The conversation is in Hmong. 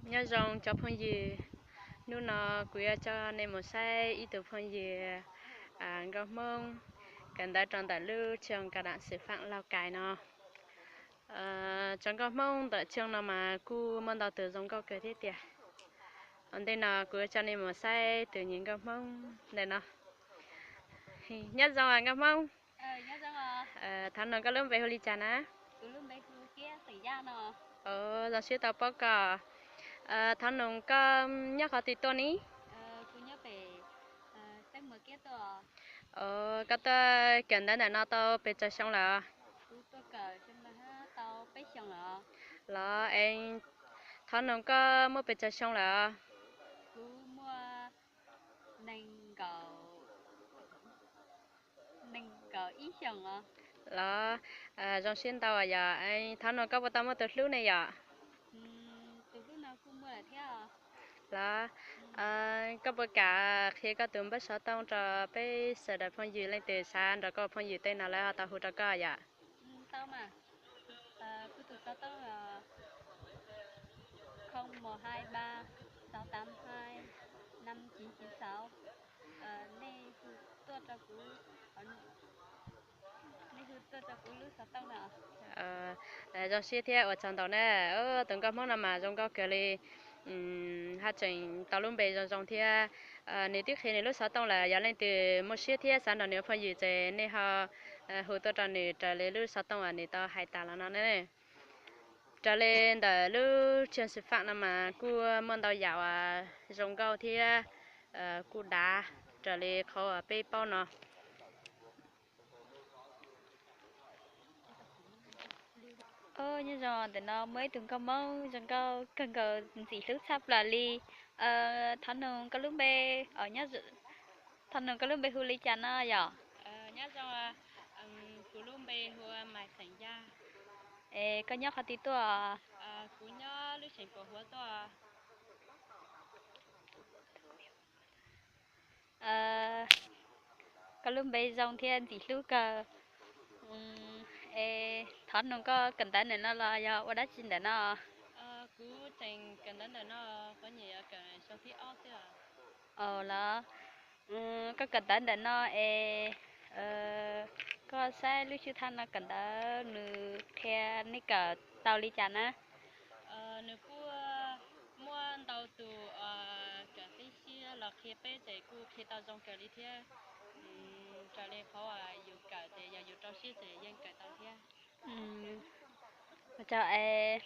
Nyob zoo cov phooj ywg, hnub no kuv yuav coj nej mus saib ib tug phooj ywg nkauj Hmoob kawm ntawv rau ntawm lub trường cao đẳng sư phạm Lào Cai no. Cov nkauj Hmoob ntawm trường no mas kuj muaj ntau tus zoo nkauj kawg thiab tiag. Ua ntej no kuv yuav coj nej mus saib tus nyuam nkauj Hmoob ntawm no. Nyob zoo nkauj Hmoob. Thov nug koj lub npe hu li cas na? Zoo siab tau paub koj. Thov nug koj nyob qhov twg tuaj ni? Koj tuaj kawm ntawv ntawm no tau pes tsawg xyoo lawm? Los es thov nug koj muaj pes tsawg xyoo lawm? Los zoo siab ntau yom. Thov nug koj puas tau muaj tus hlub ne yom? Los koj puas kam qhia koj tus npawb xov tooj rau peb sawv daws phooj ywg, leej twg xav nrog koj phooj ywg tej no lawv ho tau hu rau koj yom? Zoo siab thiab ua tsaug ntau na. Tus nkauj Hmoob no mas zoo nkauj kawg li, haj tseem tau lub npe zoo zoo thiab. Nws twb qhia nws lub xov tooj lawm, yog leej twg muaj siab thiab xav nrog nws ua phooj ywg ces nej ho hu tuaj rau nws raws li lub xov tooj uas nws tau hais tas los no na. Raws li ntawm lub trường sư phạm no mas kuj muaj ntau yam uas zoo nkauj thiab kuj dav raws li qhov uas peb paub no. Nyob zoo, ntawm no muaj ib tug nkauj Hmoob zoo nkauj kawg nkaus ntxim hlub tshaj plaws li. Thov nug koj lub npe, thov nug koj lub npe hu li cas no yom? Nyob zoo, kuv lub npe hu Maiv Xeem Yaj. Es koj nyob qhov twg tuaj? Kuv nyob lub seem Pos Huav tuaj. Koj lub npe zoo thiab ntxim hlub kawg. Es thov nug koj kawm ntawv ntawm no los yog ua dab tsi ntawm no? Kuv tseem kawm ntawv ntawm no, kuv nyuam yav kawm xyoo thib ob xwb. Los koj kawm ntawv ntawm no es koj saib lub sij hawm no kawm ntawv nws qhia nej kawm tau li cas na? Nws kuj muaj ntau tus kawm tib si los qhia peb ces kuj qhia tau zoo kawg li thiab. Raws li qhov uas yus kawm ces yog yus rau siab ces yeej kawm tau thiab. Ua tsaug es